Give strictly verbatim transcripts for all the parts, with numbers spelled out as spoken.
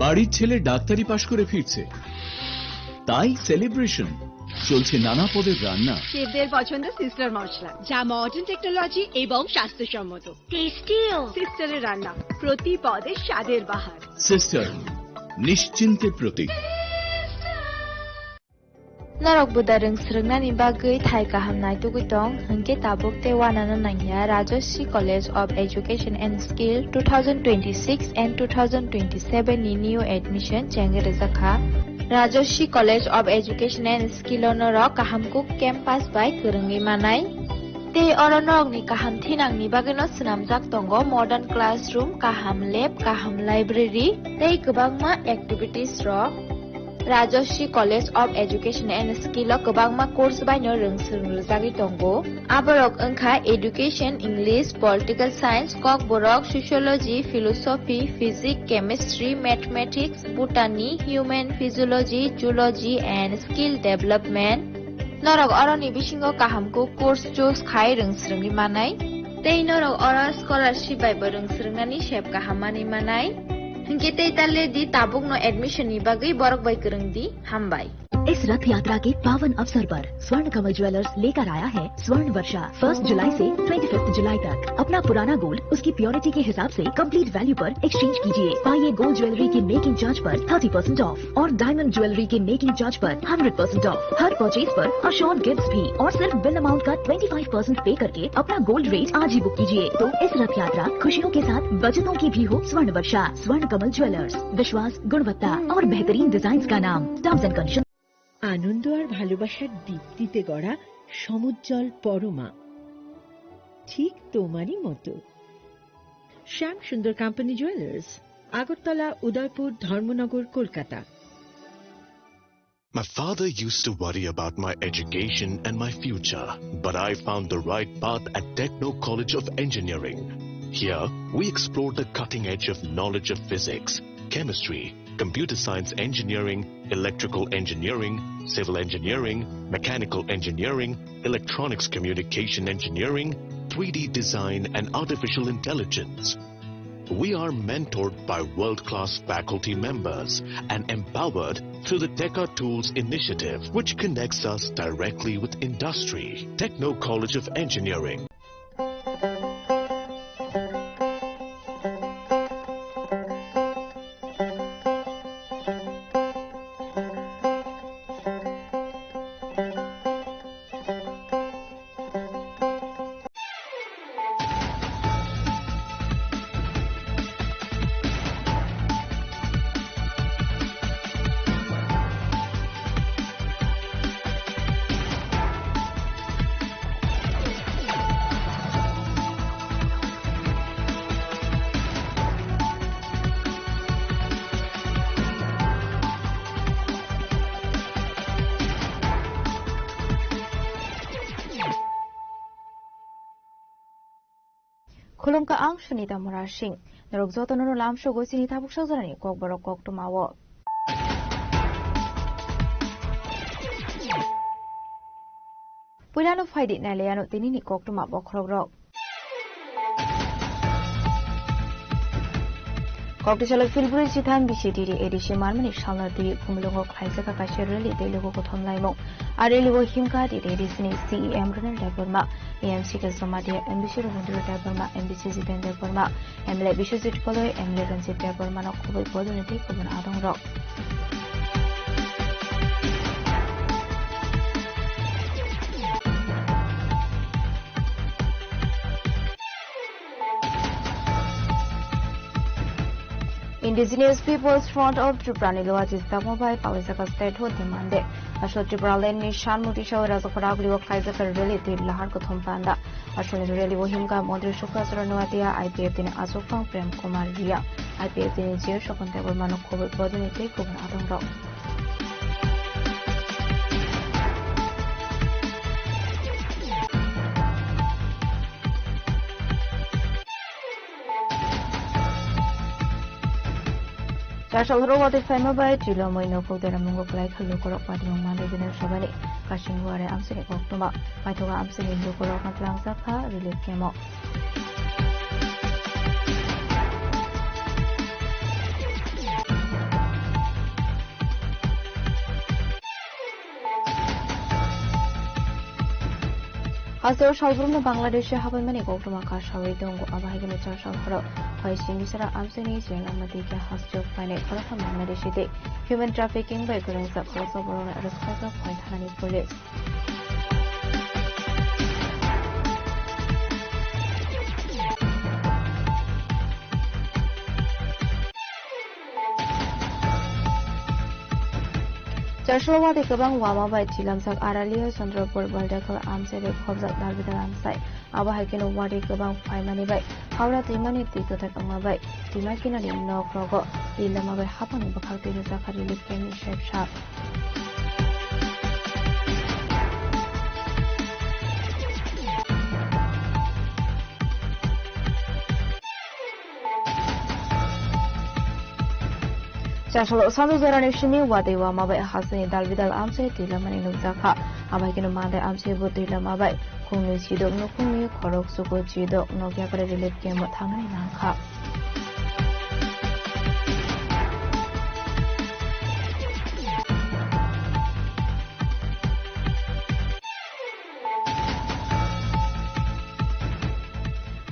বাড়ির ছেলে ডাক্তারি পাশ করে ফিরছে, তাই সেলিব্রেশন। চলছে নানা পদের রান্না। শেফদের পছন্দ সিস্টার মশলা, যা মডার্ন টেকনোলজি এবং স্বাস্থ্যসম্মত। টেস্টিও। সিস্টারের রান্না, প্রতি পদে স্বাদের বাহার। সিস্টার, নিশ্চিন্তের প্রতীক। Norok buda rwng swrwngnani bagwi thai kaham naitugwi tong, hwnkhe tabuk tei uanano nangya Rajashree College of Education and Skill two thousand twenty-six and two thousand twenty-seven ni new admission chengwi rwjakha. Rajashree College of Education and Skill o norok kaham kuk campus bai kwrwngwi manai. Tei oro norokni kaham thinangni bagwino swnamjak tongo modern classroom, kaham lab, kaham library tei kwbangma activities rok. Rajashree College of Education and Skill o kwbangma course baino rwng swrwng rwjagwi tongo. Aborok wngkha Education, English, Political Science, Kokborok, Sociology, Philosophy, Physics, Chemistry, Mathematics, Botany, Human Physiology, Zoology and Skill Development. Norok oroni bisingo kaham kuk course choose khai rwng swrwngwi manai. Tei norok oro scholarship bai bo rwng swrwngnani sep kaham manwi manai. Hinkhe tei ta le di, tabukno admission ni bagwi borok bai kwrwng di. Hambai. इस रथ यात्रा के पावन अवसर पर स्वर्ण कमल ज्वेलर्स लेकर आया है स्वर्ण वर्षा। फर्स्ट जुलाई से ट्वेंटी फिफ्थ जुलाई तक अपना पुराना गोल्ड उसकी प्योरिटी के हिसाब से कंप्लीट वैल्यू पर एक्सचेंज कीजिए। पाइए गोल्ड ज्वेलरी के मेकिंग चार्ज पर थर्टी परसेंट ऑफ और डायमंड ज्वेलरी के मेकिंग चार्ज पर हंड्रेड परसेंट ऑफ। हर परचेज पर अश्योर्ड गिफ्ट्स भी और सिर्फ बिल अमाउंट का ट्वेंटी फ़ाइव परसेंट पे करके अपना गोल्ड रेट आज ही बुक कीजिए। तो इस रथ यात्रा खुशियों के साथ बचतों की भी हो स्वर्ण वर्षा। स्वर्ण कमल ज्वेलर्स, विश्वास, गुणवत्ता और बेहतरीन डिजाइन का नाम। Terms and condition. আনন্দ আর ভালোবাসার দীপ্তিতে গড়া সমুজ্জ্বল পরমা, ঠিক তোমারই মতো। শ্যাম সুন্দর কোম্পানি জুয়েলার্স, আগরতলা, উদয়পুর, ধর্মনগর, Kolkata. My father used to worry about my education and my future, but I found the right path at Techno College of Engineering. Here, we explore the cutting edge of knowledge of physics, chemistry, computer science engineering, electrical engineering, civil engineering, mechanical engineering, electronics communication engineering, three D design, and artificial intelligence. We are mentored by world-class faculty members and empowered through the Teka Tools initiative, which connects us directly with industry. Techno College of Engineering. Khulumkha, ang Sunita Murasing. Norok jotono no lamsogo chini tabuk sajorani kokborok koktwmao. Puilano phaidi nailaiano tinini koktwma bokhorokrok. Koktisalai February chitham B C T D A D C manmani salna twi Khumulwngo khlaijak kaisa rally tei luku kothom laimung. A rally o himkha T T A D C ni C E M Ronald Debbarma, A M C Keshab Madia, M D C Rabindra Debbarma, M D C Jiten Debbarma, M L A Biswajit Koloi, M L A Ranjit Debbarma no khobwi bodolni tei kubun adongrok. Indigenous Peoples Front of Tripura ni Luachi Stakma bai Pawai Saka State Hood ni Mande. Asol Tripura Land ni Shanmuti Shao Rajakhora Agli o khlaijak rally tei lahar kothom panda. Asol ni rally o himkha Montri Sukhasra Noatia, I P F T ni Achukphang Prem Kumar Ria, I P F T ni Jio Sokon Debbarma no khobwi bodolni tei kubun adongrok. Chasal rok watwi phaima bai Trilomoi nokhok deramungo kwlai kha lukurok patimung manwi bini sobani kasing wari amsini koktwma paithogo amsini lukurok twlangjak kha relief camp o. Aswk salbrumno Bangladesh-o habaimani koktwma kasawi tongo, abo hai kheno chasal horo phai singni sara amchaini jela mati khe hasteo phainai khoroksa Bangladeshi tei human trafficking bai kwrwngjak khoroksa borokno arrest khaijak phai thanani police. Chasal watwi kwbang wama bai twilamjak Aralia Chandrapur Baldakhal amchai bai khobjak dalbidal amchai. Abo hai kheno watwi kwbang phaimani bai Howrah twimani twi kwthar wngma bai twima kinani nok rogo twi lama bai haphangni bwkhak twi rwjak kha relief camp ni sep sak. Chasalo sandu jorani simi watwi wama bai hasteni dalbidal amchai twi lamani nukjakha. Abo hai kheno mandai amchai bo twi lama bai khungni chidok nukhungni khorok chuku chidok nok yapari relief camp o thangnani nangkha.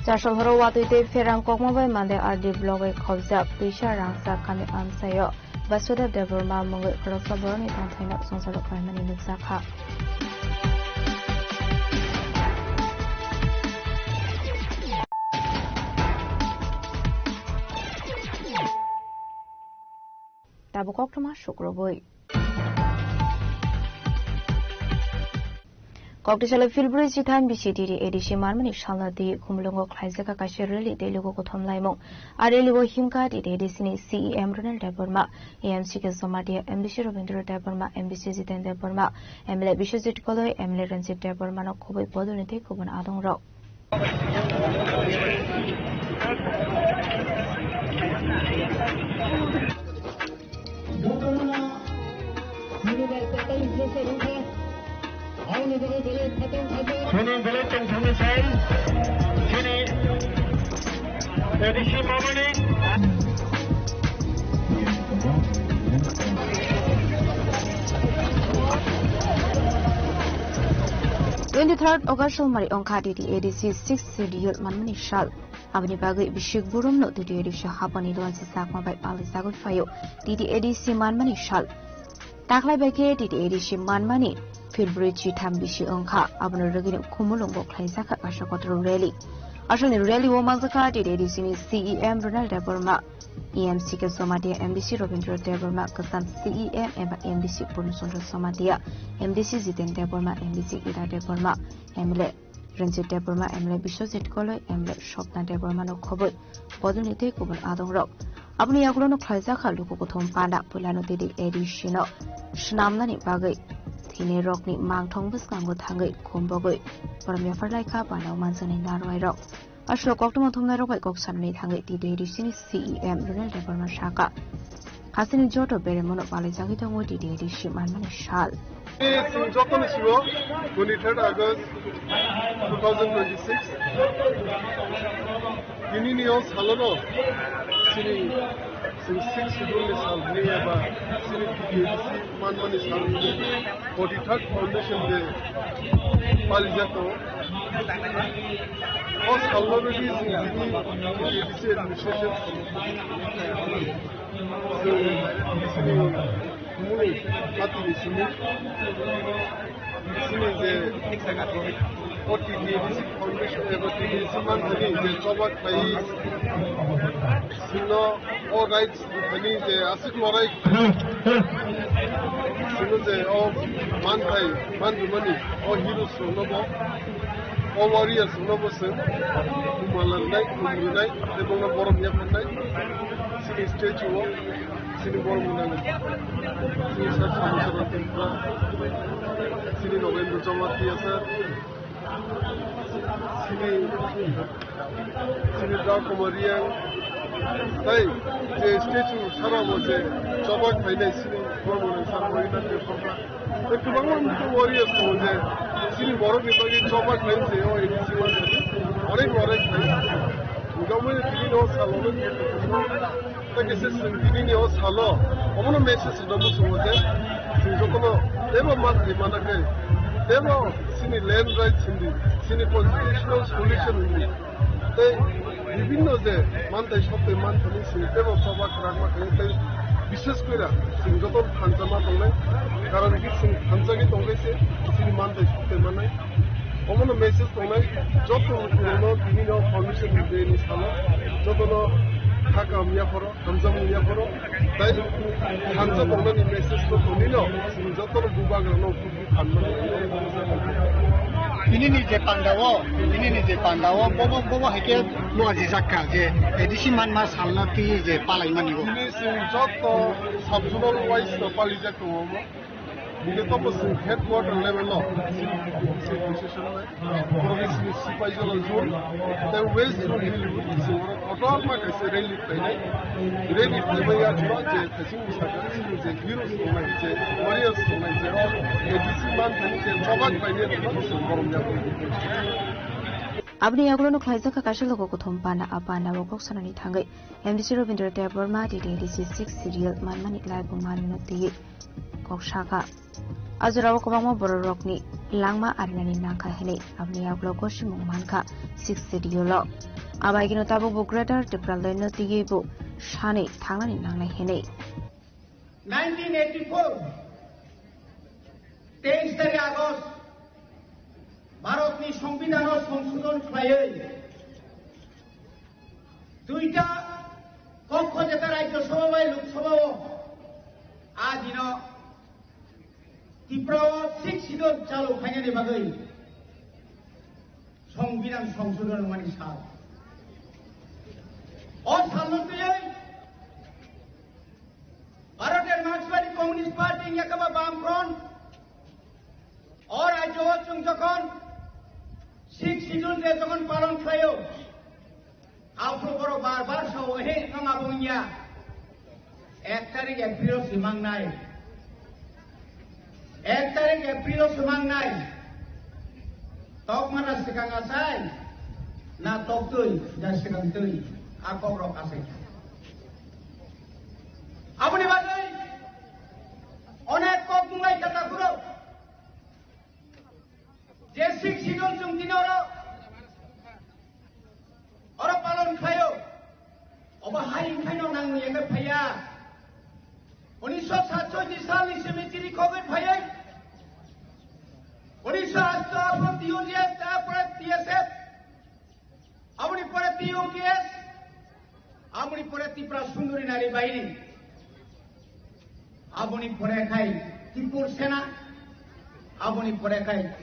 Chasal horo watwi tei pherang kokma bai mande R D block bai khobjak twisa rangchak kami amchaio Basudev Debbarma mungwi khoroksa borokni tongthaino swngcharo khlaimani nukjakha. Tabuk koktwma sukrubwi. Koktisalo February chitham bisi T T A D C manmani salna twi Khumulwngo khlaijak kaisa rally tei luku kuthum laimung. A rally o himkha T T A D C ni C E M Ronald Debbarma, A M C K Jamatia, M D C Rabindra Debbarma, M D C Jiten Debbarma, M L A Biswajit Koloi, M L A Ranjit Debbarma no khobwi bodolni tei kubun adongrok. Chini belai tongthokni sai, chini A D C mamani. Twenty-third August salmari wngkha T T A D C sixth schedule manmani sal. Aboni bagwi bisik burumno T T A D C hapani luansi sakma bai palijakwi phaio T T A D C manmani sal. Taklai bai khe T T A D C manmani February chitham bisi wngkha, abono rwgwino Khumulwngo khlaijakha kaisa kotor rally. Asalni rally o manjakha T T A D C ni C E M Ronald Debbarma, A M C K Jamatia, M D C Rabindra Debbarma, kwcham C E M eba M D C Purno Chandra Jamatia, M D C Jiten Debbarma, M D C Ida Debbarma, M L A Ranjit Debbarma, M L A Biswajit Koloi, M L A Swapna Debbarma no khobwi bodolni tei kubun adongrok. Aboni yagulono khlaijakha luku kuthum panda, puilano T T A D C no swnamnani bagwi thwinairokni mangthong bwskango thangwi khumbogwi borom yapharlaikha panda o manjaknai narwuirok. Aswk koktwma thumnairok bai kok sanani thangwi T T A D C ni C E M Ronald Debbarma sakha, hasteni joto beremano palaijagwi tongo T T A D C manmani sal. Chwng jotono sio, twenty-third August two thousand twenty-six. Tinini o salono chini, chini sixth schedule ni sal hwnwi eba chini T T A D C manmani sal hwnwi forty-third Foundation Day palijak tongo. O salno rwgwi chwng tini T T A D C administration chini Khumulwng hati ni simi chini je o T T A D C Foundation eba T T A D C manthani je choba khlai chwngno o rights thani je aswk lorai chwngno je o manthai manrwmani o heroes rokno bo o warriors rokno bo chwng khumala rwnai, khum rwnai, tei bono borom yapharnai chini statue o. Chini borok ni nang, chini sir Samuel Soren Tripura, chini Nogendra Jamatia sir, chini, chini Dao Kumar Reang, tei je statue sara bo je choba khlainai chini borok ni nang sir Mohina Debbarma. Tei kwbangma mukto warriors tongo je chini borokni bagwi choba khlai se o A D C manthani onek onek khlai. Hwnkhe omo tini no salono tei kisa chwng tini ni o salo omono message rwna muchungo je chwng jotono teibo manthai mana khe Tebo chini land rights hindi, chini constitutional solution hindi. Tei bibhinno je mantai sotoi manthani chini tebo choba kwrakma khe tei bishes koira chini joto thansa ma tongnai. Karon ki chini thansa ki tongkhe se chini mantai sotoi mannai. Omono message tongnai joto rokno tini no foundation day ni salo jotono kha kam ya phoro. Hamjakmung yaphoro, tei hamjak tongnani message no tonino, chwng jotono bubagrano kuphur khanmani. Tinini je pandao, tinini je pandao, bobo, bobo haikhe luajijakha je A D C manma salna twi je palaimani bo. Tini chwng joto sub-zonal wise no palijak tongo omo. Bini tobo chwng headquarter level o chini session nai. Province ni Sipaijala zone tei West zone ni chwng oro kotorma kaisa rally khlainai. Rally khlaibai ya chwng je thaichung bwsaka chini je heroes tongnai je warriors tongnai je o A D C manthani je choba khlainai rokno chwng borom ya. Aboni yagulo no khlaijak kha kaisa logo kuthum panda, a panda o kok sanani thangwi M D C Rabindra Debbarma, D D A D C six serial manmani laibuma no twiwi kok sakha. A jorao kwbangma bororokni langma arinani nangkha hinwi aboni yagulo gosimung mankha six serial o. Abaikeno tabukbo Greater Tipraland no twiwi bo sanwi thangnani nangnai hinwi. Nineteen eighty-four, teis tarik August, Bharatni Songbidan o songsodhon khlaiwi duita kokho jeta Rajya Sabha bai Lok Sabha o a dino Tripura o six schedule chalu khainani bagwi Songbidan songsodhon wngmani sal. O salno twiwi Bharat Markswadi Communist Party wngya khe ba Bam Front, o rajyo o chwng jokhon six schedule de jokhon palon khlaio, aphuru borok bar bar sao, "He, nwng abo wngya, ek tarik April o se mangnai, ek tarik April o se mangnai, tokma na swkang achai, na toktwi, na swkang twi," a kok rok achai kha. Aboni bagwi onek kok mwnglai kha takhurok. Je six schedule chwng tini oro, oro palon khlaio. Obo hai wngkhaino nangni ebe phaiya. Unisho satsotti salni simi chiri khogwi phaiwi. Unisho asto asto T U J F, tarpore T S F. Aboni pore T U K S, aboni pore Tripura Sundori Nari Bahini, aboni pore khai Tripur Sena, aboni pore khai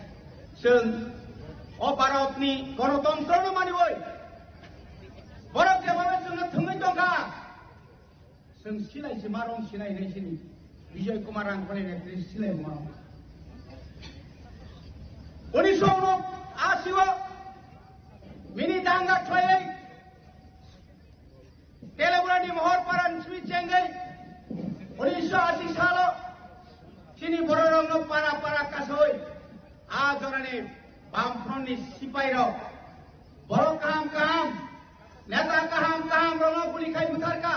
chwng o Bharatni Ganatantra no maniwi borok jebano chwngno thwngwi tongkha. Chwng silai se ma rong sinai hinai sini Bijoy Kumar Rangkholi ni actress silai ma rong. Unisho uno asi o mini danga khlaiwi Telebura ni Mohor Para ni simi chengwi unisho asi salo chini borok rok no para para kasoi a jorani Bamfront ni sipai rok borok kaham kaham neta kaham kaham rok no guli khai butharkha.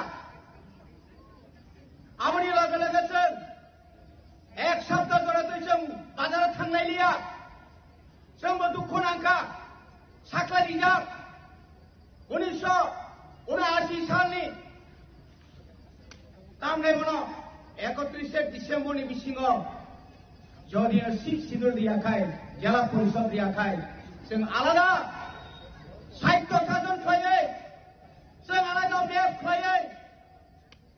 Aboni loge loge chwng ek sapta jora twi chwng bazar o thanglai liya. Chwngbo dukhu nangkha, sakla rijak. Unisho unaasi salni tamle bono ekotrishe December ni bisingo jodi no six schedule riya khai, jela porishod riya khai, chwng alada sahityo sajon khlaiwi, chwng alada map khlaiwi,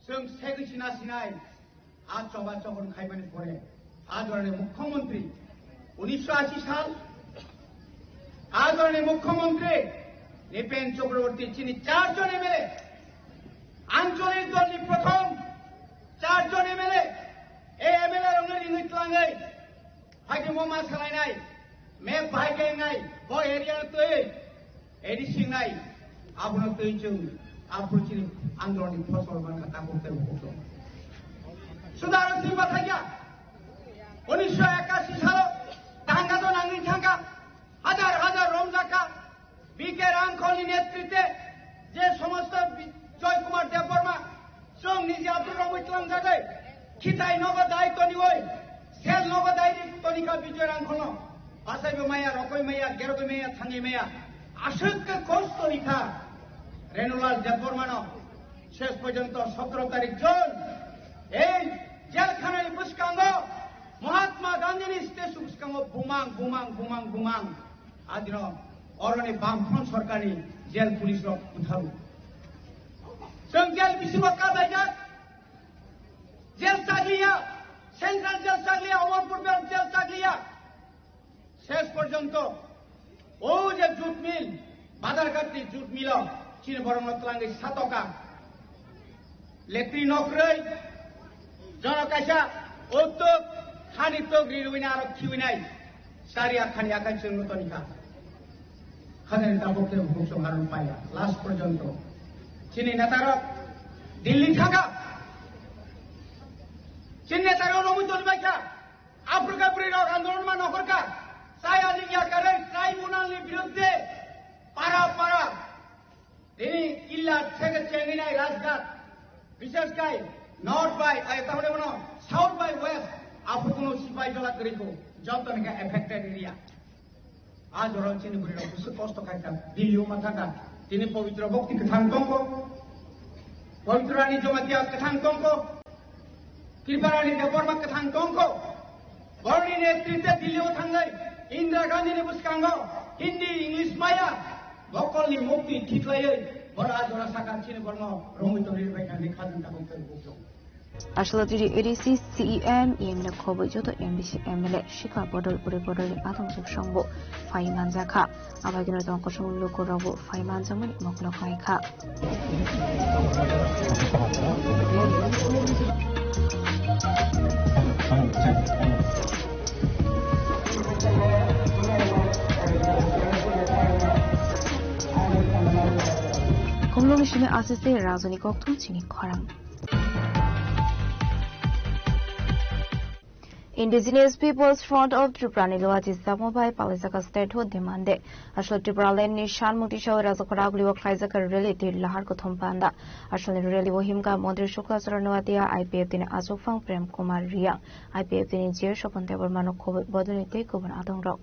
Chwng segwi sina sinai, a choba chobon khaimani pore, a jorani mukhyamantri, unisho ashi sal, a jorani mukhyamantri Nipen Chakraborty chini char jon M L A, ancholik dolni prothom char jon M L A, ei M L A rokno ringwi twlangwi, Haikhe mo ma salainai, map bahai khe wngnai, bo area no twi, A D C wngnai, abono twi chwng, aphuru chini andolonni phosol mankha takhuk tei bukhuk rok. Sudaro Singh Bhattacharyya, unisho ekashi salo danga do nangwi thangkha, hajar hajar romjakha, B K Rangkholni netritwe je somosto bi-, Joy Kumar Debbarma, chwng niji aphuru romwi twlangjagwi, khitai nogo dai toniwi, sel nogo dai ri-, Ika Bijoy Rangkhono, bachaibo maya, rokoi maya, gerogoi maya, thangwi maya, aswk khe kosto rikha Renulal Debbarmano, ses porjonto sotoro tarik June, ei jelkhanani bwskango, Mahatma Gandhini statue bwskango bumang, bumang, bumang, bumang, adino oroni Bamfront sorkarni jel police rok butharu. Chwng jel bisingo kabaijak, jel chakliya, Central jel chakliya, Amarpur jel chakliya. Ses porjonto o je jute mill, Badharghat ni jute mill o chini borokno twlangwi satoka. Lekri nokroi, jono kaisa o tok, hani tok rirwina aro khiwinai. Sari akhani akai chwngno tonika. Khajani tabuk khe bukhuk song harun paya. Last porjonto chini netarok Delhi thangkha. Chini netarok romwi tonibaikha. Africa bwrwi rok andolon ma nokhorkha. Chaya ni yakarwi tribunal ni birudde para para. Tini killa theke chenginai Rajghat. Bishes kai North by, ai, tamone bono South by West. Aphuru kuno sipai jola kwrwi kho. Joto ni khe affected area. A jora chini bwrwi rok bwswk kosto khai kha, Delhi o ma thang kha. Tini Pabitra Bhakti kwthang tongkho, Pabitra Rani Jamatia kwthang tongkho, Kripa Rani Debbarma kwthang tongkho. Borni netritwe Delhi o thangnai Indira Gandhi ni bwskango Hindi, English maya, bokolni mukti thiklaiwi boro a jora sakha chini borno romwi tongwi bai kha ni khajang tabuk tei bukjong. Aswlagwi A D C, C E M, E M L A khobwi joto M D C M L A sikha bodol bwrwi bodolni atong chuk songbo phai manjakha. Abaikhe tong kosong lukurokbo phai manjakmani mokolo khlaikha. Khumulwngni simi aswk se rajani kokthum chini khorang. Indigenous Peoples Front of Tripura ni luachi samo bai palaijak statehood demand day. Aswk Tipraland ni sanmung tisao Rajakhor aguli o khlaijak rally tei lahar kuthum panda. Aswk ni rally o himkha Montri Shukla Charan Noatia, I P F T ni achukphang Prem Kumar Reang, I P F T ni J Swapan Debbarma no khobwi bodolni tei kubun atong rok.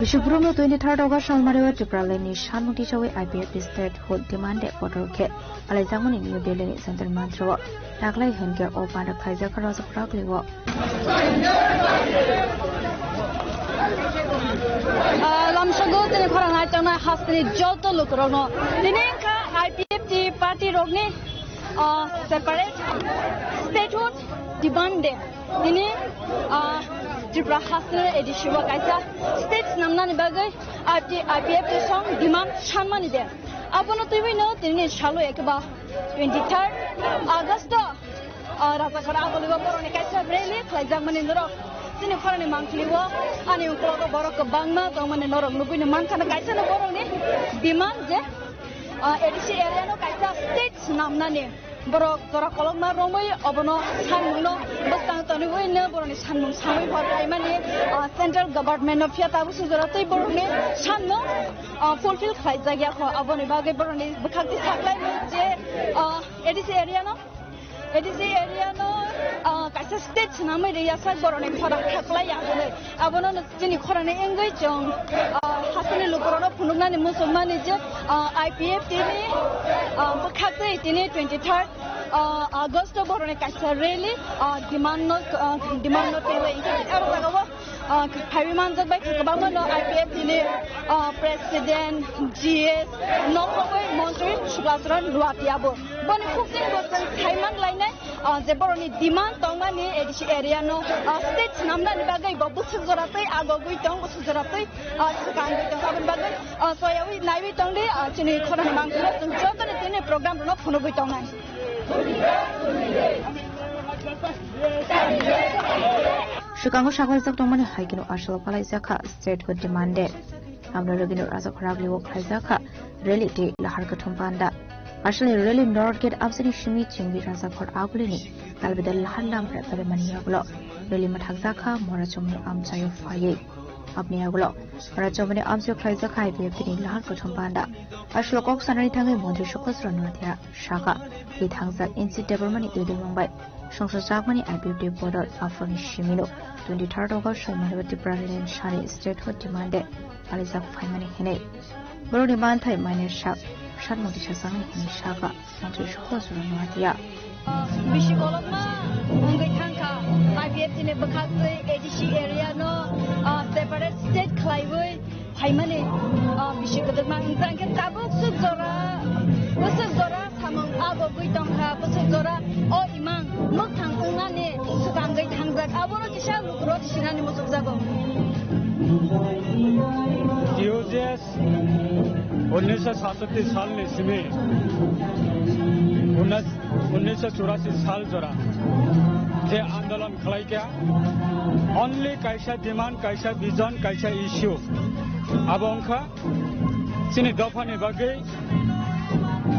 Bishoprom no twenty third August Salmari o Tipraland ni sanmung tisawi I P F T statehood demand day kotor khe alaijakmani New Delhi ni Jantar Mantar o. Taklai hinkhe o panda khlaijak Rajakhor aguli o. Ah, lamsogo tini khorang hai tongnai hasteni joto lukurokno. Tini wngkha I P F T party rokni, ah, separate statehood demand day. Tini, ah, Tripura hasteni A D C o kaisa state swnamnani bagwi I P F T song demand sanmani day. Abono twiwi no tini salo ekeba twenty third August o, ah, Rajakhor aguli o borokni kaisa rally khlaijakmani norok chini khorangni mangkhli o ani ukologo borok kwbangma tongmani norok nugui no mankha na kaisa no borokni demand je, ah, A D C area no kaisa state swnamnani borok jora kolokma romwi obono sanmungno bwskang tonwi no borokni sanmung samwi hor khlaimani, ah, central government no phiya tabuk sujora tei borokni sanmung ah, fulfill khlaijak ya kho, aboni bagwi borokni bwkhak twi saklaimung je, ah, A D C area no, A D C area no, ah, kaisa state swnamwi rwya sak borokni khorang khaklai ya hwnwi. Abono no chini khorangni wngwi chwng, ah, hasteni lukurokno phunuknani muchungmani je, ah, I P F T ni, ah, bwkhak twi tini twenty third, ah, August o borokni kaisa rally, ah, demand no, ah, demand no twiwi wngkha aro jagao ah, phaiwi manjak bai kha kwbangma no I P F T ni, ah, president, G S, nokhorwi montri Shukla Charan Noatia bo. Boni khukching bo chwng saiman lainai, ah, je boroni demand tongmani A D C area no, ah, state swnamnani bagwi bo bwswk jora twi agogwi tong, bwswk jora twi, ah, swkangwi tong. Aboni bagwi, ah, soyawi naiwi tongdi, ah, chini khorang mangpili chwng jotoni tini program rwno phunugwi tongnai. Swkango sakhlaijak tongmani hai kheno asolo palaijak kha state o demand de. Aboni rwgwino Rajakhor agulio khlaijak kha rally tei lahar kwthwng panda. Aswlani rally North Gate abjani simi chwngwi Rajakhor agulini talbidal lahar lamphre phaimani yagulo rally mwthakjak kha Mora Chomoni amchaio phaiwi. Aboni yagulo Mora Chomoni amchaio khlaijak kha I P F T ni lahar kwthwng panda. Aswlo kok sanani thangwi Montri Sukhaswrang Noatia sakha, tei thangjak N C Debbarmani idolmung bai songsa chakmani I P F T bodol aphurni simino twenty third August o Manipur Tipraland sani state o demand de palijak phaimani hinwi. Borokni manthai minor sak sat moti sajaknai hinwi sakha Montri Sukhaswrang Noatia. Bisi kolokma wngwi thangkha, I P F T ni bwkhak twi A D C area no, ah, separate state khlaiwi phaimani, ah, bisi kwdwkma wngkha. Hwnkhe tabuk swk jora, bwswk jora samung agogwi tongkha, bwswk jora o imang mwkhang wngnani swkangwi thangjak. Aboro kisa lukurok sinani muchukjago. T U J S unnish sat sal ni simi unnish unnish churashi sal jora je andolon khlaikha, only kaisa demand, kaisa vision, kaisa issue, abo wngkha chini dophani bagwi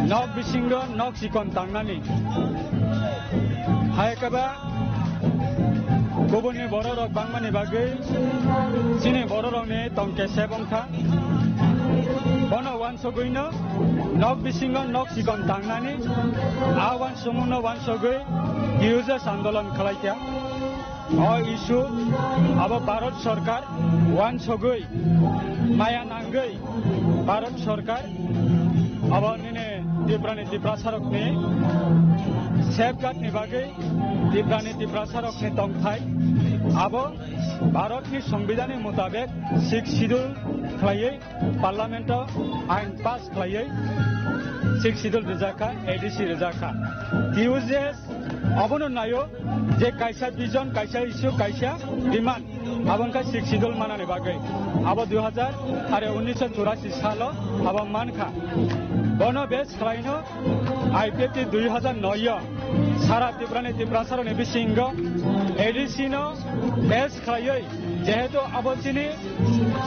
nok bisingo nok chikon tangnani. Hai khe ba kubunni bororok bangmani bagwi chini bororokni tongkhe sebong kha. Bono uansugwino nok bisingo nok chikon tangnani, a uansukmungno uansugwi T U J S andolon khlaikha. O issue abo Bharat Sarkar uansugwi, maya nangwi Bharat Sarkar abo nini Tiprani Tiprasarokni safeguard ni bagwi, Tiprani Tiprasarokni tongthai abo Bharatni Songbidanni mutabek Sixth Schedule khlaiwi Parliament o ain pass khlaiwi Sixth Schedule rijak kha, A D C rijak kha. T U J S obono naio je kaisa vision, kaisa issue, kaisa demand, abo wngkha Sixth Schedule manani bagwi. Abo dui hajar are unnish churashi salo abo mankha. Bono base khlaino I P F T dui hajar noi o sara Tiprani Tiprasarokni bisingo A D C no base khlaiwi, jehetu abo chini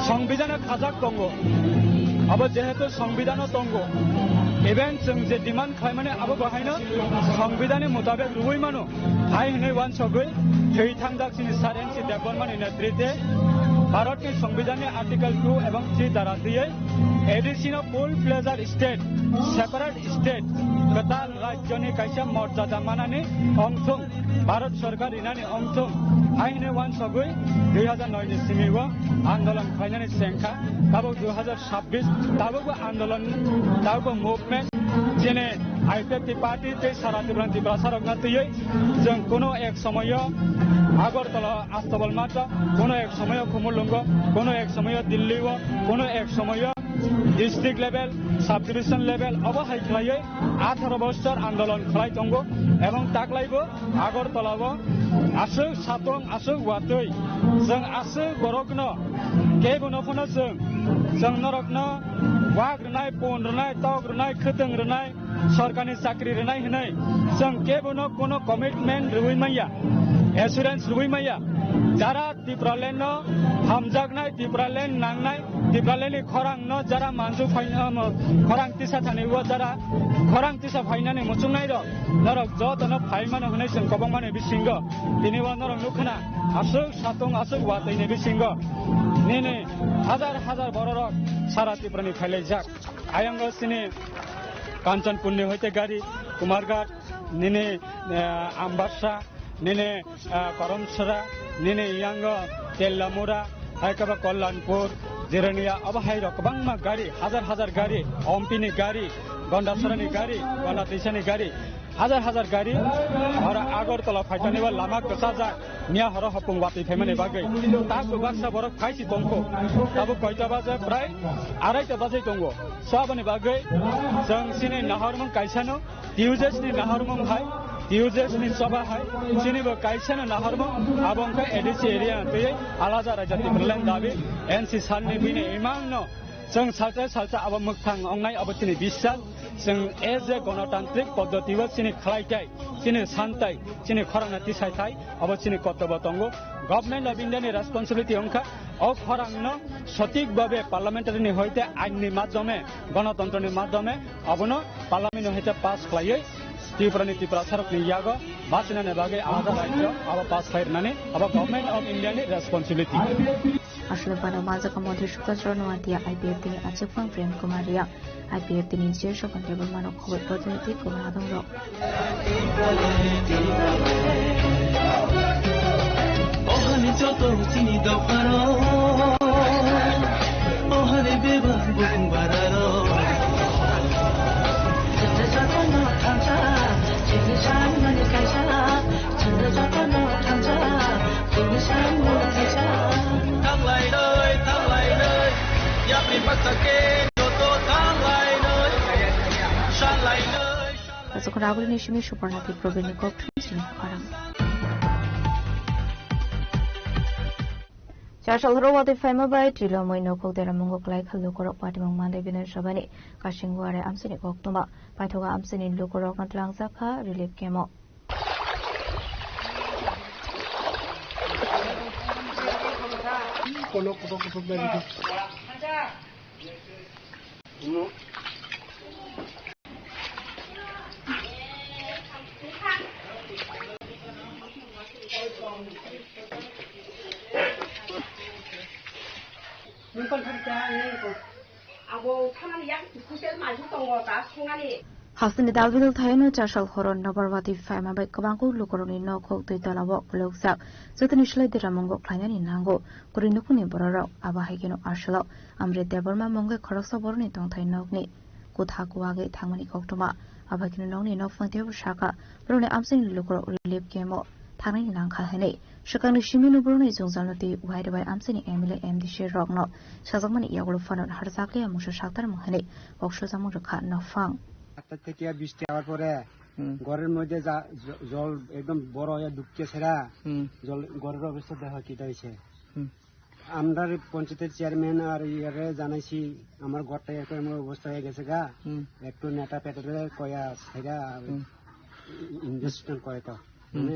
Songbidano khajak tongo, abo jehetu Songbidano tongo, even chwng je demand khlaimani abo bo haino Songbidani mutabek rwui mano, hai hwnwi uansugwi thwi thangjak chini Sir N C Debbarmani netrite Bharatni Songbidani Article two ebong three dara twiwi A D C no full fledged state, separate state, kwtal rajyoni kaisa morjada manani ongthung, Bharat Sarkar rinani ongthung, hai hwnwi uansugwi dui hajar noi ni simi o andolon khlainani chengkha, tabuk dui hajar chabbish, tabukbo andolon, tabukbo movement, chini I P F T party tei sara Tripura Tiprasarokno twiwi chwng kuno ek somoyo Agartala Astabal Mata, kuno ek somoyo Khumulwngo, kuno ek somoyo Delhi o, kuno ek somoyo district level, sub division level, obo hai khlaiwi atharo bosor andolon khlai tongo, ebong taklaibo Agartala o aswk satong, aswk watwi, chwng aswk borokno kebono phano chwng, chwng norokno wak rwnai, pon rwnai, tok rwnai, khwtwng rwnai, sorkarni chakri rwnai hwnwi chwng kebono kono commitment rwui manya, assurance rwui manya. Jara Tipraland no hamjaknai, Tipraland nangnai, Tipraland ni khorang no jara manju phai, um, khorang tisa thani o jara khorang tisa phainani muchungnai rok norok joto no phai mano hwnwi chwng kobong mani bisingo tini o norok nukkhana aswk satung aswk watwi ni bisingo nini hajar hajar bororok sara Tripura ni phailaijak. Ayang o chini Kanchanpur ni hoite gari, Kumarghat, nini, eh, Ambassa, nini, ah, Karamsora, nini yango Tellamura, hai khe ba Kalyanpur, Jirania, abo hai rok kwbangma gari, hajar hajar gari, Ompi ni gari, Gondasora ni gari, Gonda Teisa ni gari, Hajar hajar gari oro Agartala phaitani ba lama kwchajak, miya horo hopung watwi phaimani bagwi. Taso baksa borok phaisi tongkho. Tabuk koita baje? Prai araita baje tongo. So aboni bagwi chwng chini nahormung kaisano, T U J S ni nahormung hai, T U J S ni choba hai, chini bo kaisano nahormung, abo wngkha A D C area twi alada raja Tipraland dabi, N C salni bini imangno chwng salsa salsa abo mwkhang ongnai, abo chini biswas. Chwng as a gonotantrik poddoti o chini khlai tai, chini san tai, chini khorang na tisai thai, abo chini kortobo tongo. Government of India ni responsibility wngkha o khorang no sotik babe parliamentary ni hoite ain ni madhyome, gonotontro ni madhyome abono parliament ni hoite pass khlaiwi Tripura ni Tiprasa rok ni yago bachina ni bagwi alada rajyo abo pass khlai rwnani abo Government of India ni responsibility. Aswk phano manjakha Montri Sukha Chorno Atia, I P F T ni achukphang Prem Kumar Riya, I P F T ni Chair Sopon Debbarma no khobor protinithi kwbang adong rok. Ohani joto chini dopharo, ohani bebak bukung bararo. Joto joto no thansa, chini sanmani kaisa. Tanglainai, tanglainai, yapni baksa ke joto tanglainai, sanlainai, sanlainai. Aswk ragulini simi Suparnathi Probirni kok thumsini khorang. Chasal horo watwi phaima bai Trilomoi nokhok deramungo kwlai kha lukurok patimung Mandai Bidhan Sabhani kasing ware amsini koktwma. Paithogo amsini lukurokno tlangjak kha relief camp-o. Abo thanani yak kusel mai tongo ta songani. Hasteni dalbidal thaino chasal horo nobar watwi phaima bai kwbangkuk lukurokni nokhok twi tolao khulukjak. Jotoni slai deramungo khlainani nango. Kwrwi nukhungni bororok abo hai kheno aswlao Amrit Debbarma mungwi khoroksa borokni tongthai nokni kutha kuwagwi thangmani koktwma. Abo hai kheno nokni nokphang teibo sakha borokni amchaini lukurok relief camp-o thangnani nangkha hwnwi. Swkangni simi no borokni jwngjalno twi wai rwbai amchaini M L A, M D C rokno sajakmani yagulo phano harjakliya mungsa saktarmung hwnwi kok sojakmung rwkha nokphang. আটটা থেকে বৃষ্টি হওয়ার পরে হুম। ঘরের মধ্যে যা জ-, জল একদম বড় হয়ে ঢুকছে সেরা। হুম। জল, ঘরের অবস্থা দেখো কিটা হয়েছে। হুম। আমরা পঞ্চায়েতের চেয়ারম্যান আর ইয়ারে জানাইছি, আমার ঘরটা এরকম অবস্থা হয়ে গেছে গা। হুম। একটু নেতা পেটারে কয়া সেরা হুম। ইনভেস্টমেন্ট করে তো। হুম। মানে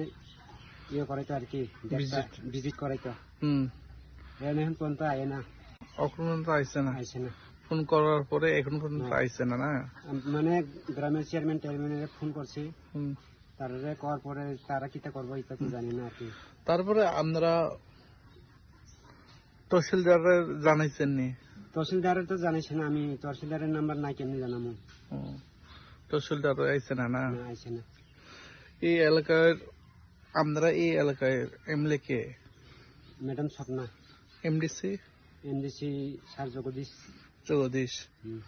ইয়ে করে তো আর কি, দেখটা ভিজিট। ভিজিট করে তো। হুম। এনে এখন পর্যন্ত আয় না। অখন পর্যন্ত আইছে না? আইছে না। ফোন করার পরে এখন পর্যন্ত না। আইছে না, না? আম-, মানে গ্রামের চেয়ারম্যান টেয়ারম্যানের ফোন করছি। হুম। তারা করার পরে তারা কিতা করবো, এটা তো হুম। জানি না আর কি। তারপরে আপনারা তহসিলদাররে জানাইছেন নি? তহসিলদারে তো জানাইছে না, আমি তহসিলদারের নাম্বার নাই, কেমনি জানাবো? ও, তহসিলদার আইছে না, না? না, আইছে না। এই এলাকার, আপনারা এই এলাকার এমএলএ কে? Madam Swapna. MDC? MDC sir Jagdish. Jagdish. হুম।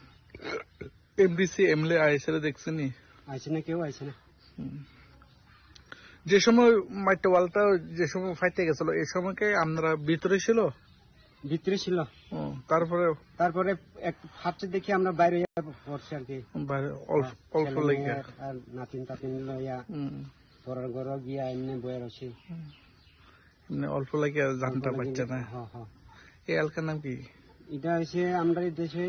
এমডিসি এমএলএ আইসে দেখছেন নি? আইছে না, কেউ আইছে না। হুম। যে সময় মাইটটা ওয়ালটা যে সময় ফাইটে গেছিল, এই সময় কি আপনারা ভিতরে ছিল? ভিতরে ছিল। ও, তারপরে? তারপরে এক ফার্স্টে দেখি আমরা বাইরে হয়ে পড়ছি আর কি। বাইরে অল্প, হ্যাঁ, অল্প ছেলে লেগে। মেয়ে আর নাতিন টাতিন লইয়া হুম। পরের ঘরও গিয়া এমনি বয়ে রয়েছি। হুম। মানে অল্প লাগে আর জানটা অল্প লাগে, বাচ্চা না? হ্যাঁ, হ্যাঁ। এই এলাকার নাম কি? এটা হচ্ছে আমরা এই দেশে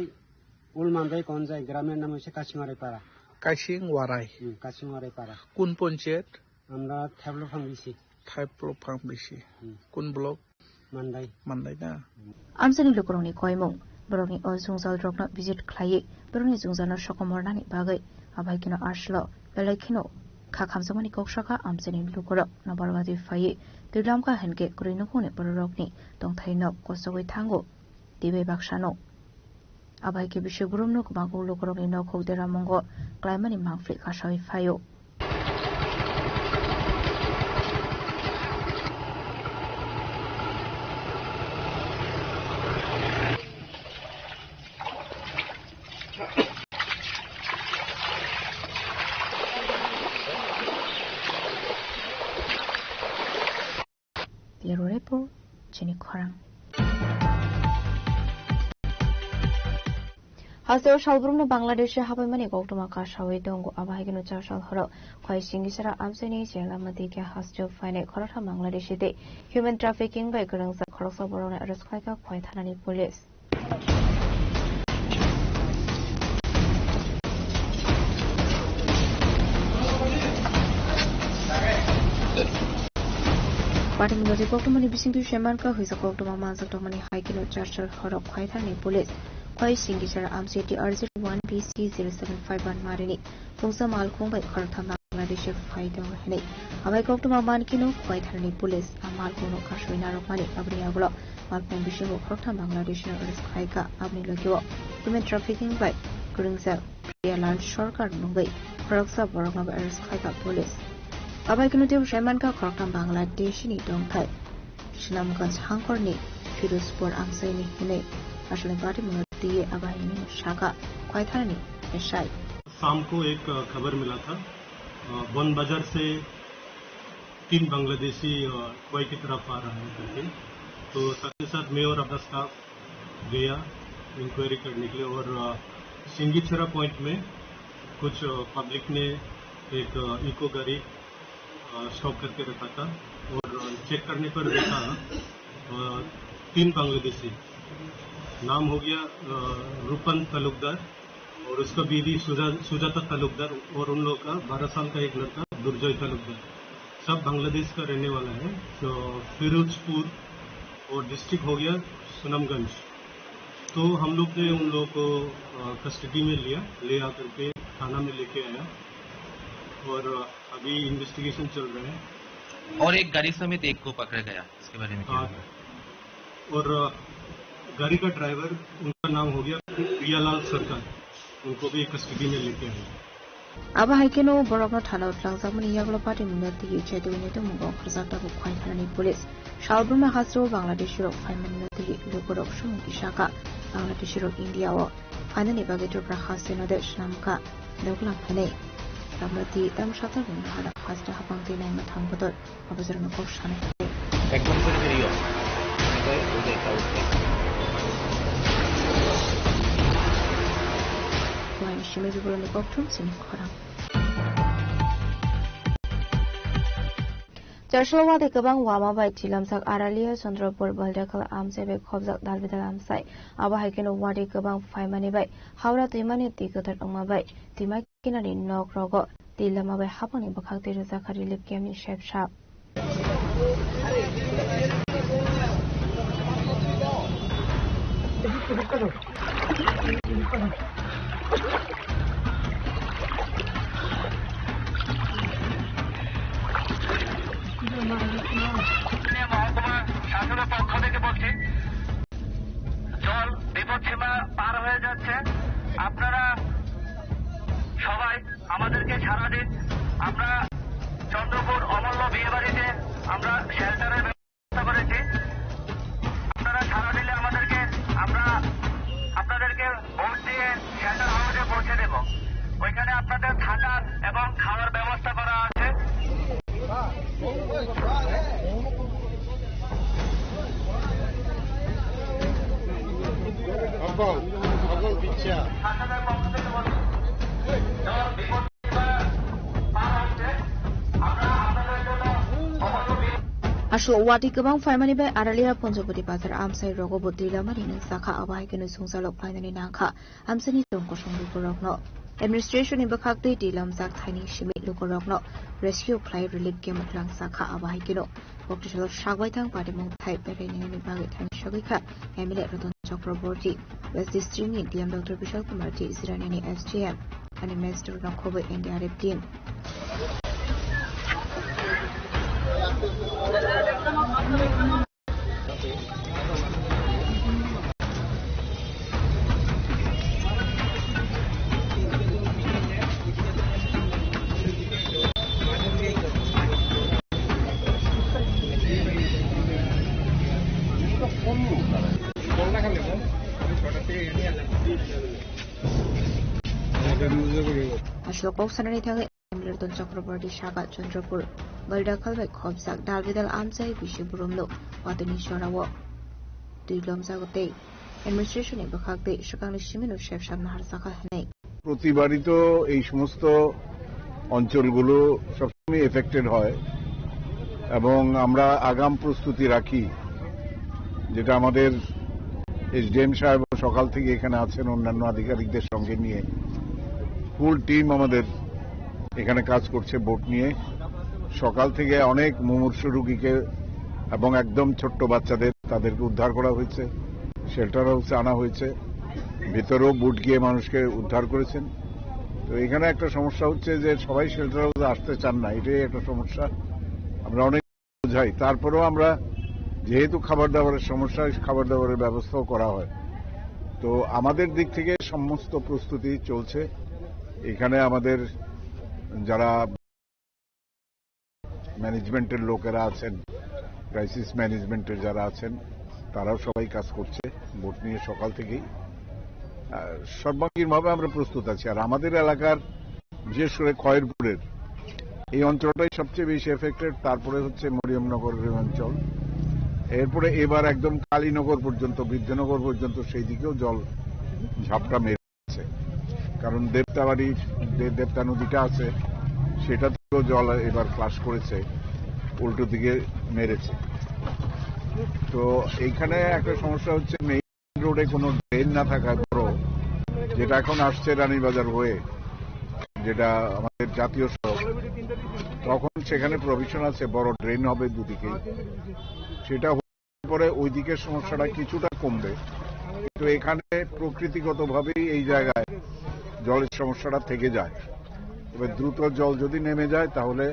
উলমান্দাই কোন যায়, গ্রামের নাম হচ্ছে কাশিমারাই পাড়া। কাশিং ওয়ারাই। হুম, কাশিমারাই পাড়া। কোন পঞ্চায়েত? আমরা থাইপ্লফাং বিসি। থাইপ্লফাং বিসি। হুম। কোন ব্লক? মান্দাই। মান্দাই না? Amchaini lukurokni koimung, borokni o jwngjal rokno visit khlaiwi borokni jwngjalno sokomornani bagwi abai kheno aswlo belai kheno kha khamjakmani kok sakha amchaini lukurok nobar watwi phaiwi twi lamkha hinkhe kwrwi nukhungni bororokni tongthaino kochogwi thango twibai baksano. Abai khe bisi gurumno kwbangkuk lukurokni nokhok deramungo klaimani mangpli kasawi phaio. Chini khorang. Hasteo salbrumno Bangladesh-o habaimani koktwma kasawi tongo, abo hai kheno char sal horo khwai Singisara amchaini chenglamani khe hasteo phainai khoroktham Bangladeshi tei human trafficking bai kwrwngjak khoroksa borokno arrest khlaikha Khwai thanani police. Patimura tei koktwmani bisingtwi saimankha, hwisa koktwma manjak tongmani hai kheno char sal horo Khwai thanani police Khwai Singisara amchaini T R zero one B C zero seven five one marini pungsa malkhung bai khoroktham Bangladesh-o phai tongo hinwi. Abai koktwma mankhe no Khwai thanani police a malkhungno kasui narwkmani, aboni yagulo malkhung bisingo khoroktham Bangladesh-no arrest khlaikha. Aboni logio human trafficking bai kwrwngjak Priyalal Sarkar mungwi khoroksa borokno arrest khlaikha police. Abai kheno teibo saimankha khoroktham Bangladesh-ni tongthai Sunamganj hangkorni Firozpur amchaini hinwi. Aswkni patimungno twiwi abai hinwi sakha Khwai thanani S I. शाम को एक, अ, खबर मिला था, अ, बन बाजार से तीन बांग्लादेशी, अ, खोए की तरफ आ रहा है करके। तो साथ ही साथ मैं और अपना स्टाफ गया इंक्वायरी करने के लिए और, अ, सिंगीछरा पॉइंट में कुछ, अ, पब्लिक ने एक, अ, इको गाड़ी, अ, स्टॉप करके रखा था और, अ, चेक करने पर देखा, अ, तीन बांग्लादेशी, नाम हो गया, अ, रूपन तालुकदार, और उसका बीवी सुजा-, सुजाता तालुकदार और उन लोगों का बारह साल का एक लड़का दुर्जय तालुकदार, सब बांग्लादेश का रहने वाला है। तो फिरोजपुर और डिस्ट्रिक्ट हो गया सुनामगंज। तो हम लोग ने उन लोगों को, अ, कस्टडी में लिया, ले आकर के थाना में लेके आया और, अ, अभी इन्वेस्टिगेशन चल रहा है। और एक गाड़ी समेत एक को पकड़ा गया, इसके बारे में क्या हाँ। हुआ? और, अ, गाड़ी का ड्राइवर, उनका नाम हो गया प्रियालाल सरकार, उनको भी कस्टडी में लेके आए। Abo hai kheno borokno thana-o twlangjakmani yagulo patimungno twiwi chaitwi naitukmungo khorjak tabuk Khwai thanani police. Salbrumno hasteo Bangladeshirok phaimani twiwi lukurok sumung kisa kha. Bangladeshirok India-o phainani bagwi Tripura hasteo no de swnam kha. Doglam phainai. Tabukno twi tamo satarni hada haste hapang twi naima thang bodol. Abo jorano kok sana khe. একদম করে বেরিয়ে। ওই যে একটা উঠছে। Buhaini simi juboloni kokthum chini khorang. Char salo watwi kwbang wama bai twilamjak Aralia Chandrapur Baldakhal amchai bai khobjak dalbidal amchai. Abo hai kheno watwi kwbang phaimani bai Howrah twimani twi kwthar wngma bai twima kinani nok rogo twi lama bai hapangni bwkhak twi rwjak kha relief camp ni sep sap. মহকুমা শাসনের পক্ষ থেকে বলছি, জল বিপদসীমা পার হয়ে যাচ্ছে। আপনারা সবাই আমাদেরকে সাড়া দিন। আমরা চন্দ্রপুর অমূল্য বিয়েবাড়িতে আমরা শেল্টারের ব্যবস্থা করেছি। আপনারা সাড়া দিলে আমাদেরকে, আমরা আপনাদেরকে ভোট দিয়ে শেল্টার হাউসে পৌঁছে দেব। ওইখানে আপনাদের থাকার এবং খাওয়ার ব্যবস্থা করা আছে। Aswk watwi kwbang phaimani bai Aralia Panchapati bazar amchai rogo bo twi lamani nungsa kha, abo hai kheno songchalok phainani nang kha. Amchaini tong kosong lukurokno administration ni bwkhak twi twi lamjak thaini simi lukurokno rescue khlai relief camp o twlangsa kha, abo hai kheno kokthai salo sakbai thang patimung thai berai nini bagwi thaini sogwi kha M L A Ratan Chakraborty, West District ni D M Doctor Bishal Kumar T, Jirani ni S D M, ani Master no khobwi N D R F team. Aswk kok sanani thangwi Ratan Chakraborty saka Chandrapur Baldakal bai khopjak dal bidal amchai bisi burumno watini jorao twi lomjago tei administration ni bwkhak tei swkangni simino sepsap naharjakha hwnwi. প্রতিবারই তো এই সমস্ত অঞ্চলগুলো সবসময় এফেক্টেড হয় এবং আমরা আগাম প্রস্তুতি রাখি, যেটা আমাদের এসডিএম সাহেব সকাল থেকে এখানে আছেন অন্যান্য আধিকারিকদের সঙ্গে নিয়ে। ফুল টিম আমাদের এখানে কাজ করছে বোট নিয়ে। সকাল থেকে অনেক মুমূর্ষু রুগীকে এবং একদম ছোট্ট বাচ্চাদের, তাদেরকে উদ্ধার করা হয়েছে, শেল্টার হাউসে আনা হয়েছে। ভিতরেও বোট গিয়ে মানুষকে উদ্ধার করেছেন। তো এখানে একটা সমস্যা হচ্ছে যে সবাই শেল্টার হাউসে আসতে চান না, এটাই একটা সমস্যা। আমরা অনেক বোঝাই, তারপরেও আমরা, যেহেতু খাবার দাবারের সমস্যা, খাবার দাবারের ব্যবস্থাও করা হয়। তো আমাদের দিক থেকে সমস্ত প্রস্তুতি চলছে। এখানে আমাদের যারা ম্যানেজমেন্টের লোকেরা আছেন, ক্রাইসিস ম্যানেজমেন্টের যারা আছেন, তারাও সবাই কাজ করছে বোট নিয়ে সকাল থেকেই। আহ, সর্বাঙ্গীনভাবে আমরা প্রস্তুত আছি। আর আমাদের এলাকার, বিশেষ করে খয়েরপুরের এই অঞ্চলটাই সবচেয়ে বেশি এফেক্টেড, তারপরে হচ্ছে মরিয়মনগরের অঞ্চল, এরপরে এবার একদম কালীনগর পর্যন্ত, বৃদ্ধনগর পর্যন্ত সেই দিকেও জল ঝাপটা মেরেছে। কারণ দেবতাবাড়ির যে দেবতা নদীটা আছে, সেটা থেকেও জল এবার ফ্লাশ করেছে, উল্টো দিকে মেরেছে। তো এইখানে একটা সমস্যা হচ্ছে, মেইন রোডে কোনো ড্রেন না থাকায় বড়, যেটা এখন আসছে রানীবাজার হয়ে, যেটা আমাদের জাতীয় সড়ক, তখন সেখানে প্রভিশন আছে, বড় ড্রেন হবে দুদিকেই। সেটা হওয়ার পরে ওই দিকের সমস্যাটা কিছুটা কমবে, কিন্তু এখানে প্রকৃতিগতভাবেই এই জায়গায় জলের সমস্যাটা থেকে যায়। তবে দ্রুত জল যদি নেমে যায়, তাহলে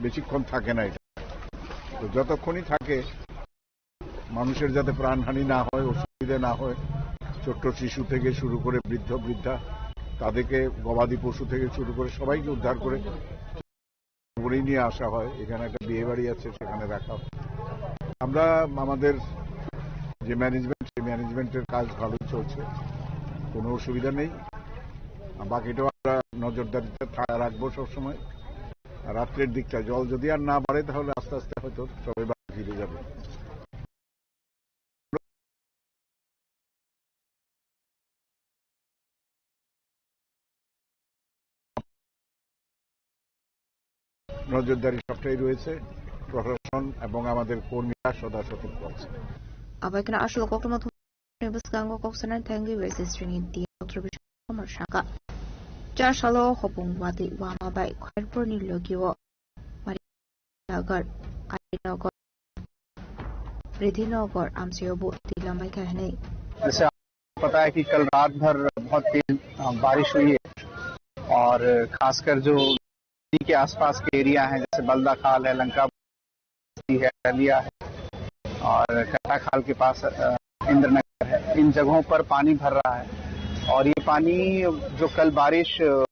বেশিক্ষণ থাকে না এটা। তো যতক্ষণই থাকে, মানুষের যাতে প্রাণহানি না হয়, অসুবিধা না হয়, ছোট্ট শিশু থেকে শুরু করে বৃদ্ধ বৃদ্ধা, তাদেরকে, গবাদি পশু থেকে শুরু করে সবাইকে উদ্ধার করে, করে নিয়ে আসা হয়। এখানে একটা বিয়ে বাড়ি আছে, সেখানে রাখা হয়। আমরা আমাদের যে ম্যানেজমেন্ট, সেই ম্যানেজমেন্টের কাজ ভালোই চলছে, কোনো অসুবিধা নেই। আর বাকিটাও আমরা নজরদারিতে থা-, রাখবো সবসময়। আর রাত্রের দিকটা জল যদি আর না বাড়ে, তাহলে আস্তে আস্তে হয়তো সবাই বাড়ি ফিরে যাবে। নজরদারি সবটাই রয়েছে, প্রশাসন এবং আমাদের কর্মীরা সদা সতর্ক আছে। Abai kheno aswk koktwma thumni bwskango kok sanani thangwi West District ni D M Doctor Bishnu Kumar saka. Chasalo hopung watwi wama bai Khairpur ni logio Marinagar, Alinagar, Riddhinagar amchaio bo twi lambai kha hwnwi. जैसे आपको पता है कि कल रात भर बहुत तेज, अ, बारिश हुई है और खासकर जो नदी के आसपास के एरिया हैं, जैसे बलदा खाल है, लंका बस्ती है, हलिया है और कट्टा खाल के पास, अ, इंद्रनगर है, इन जगहों पर पानी भर रहा है और ये पानी जो कल बारिश, अ,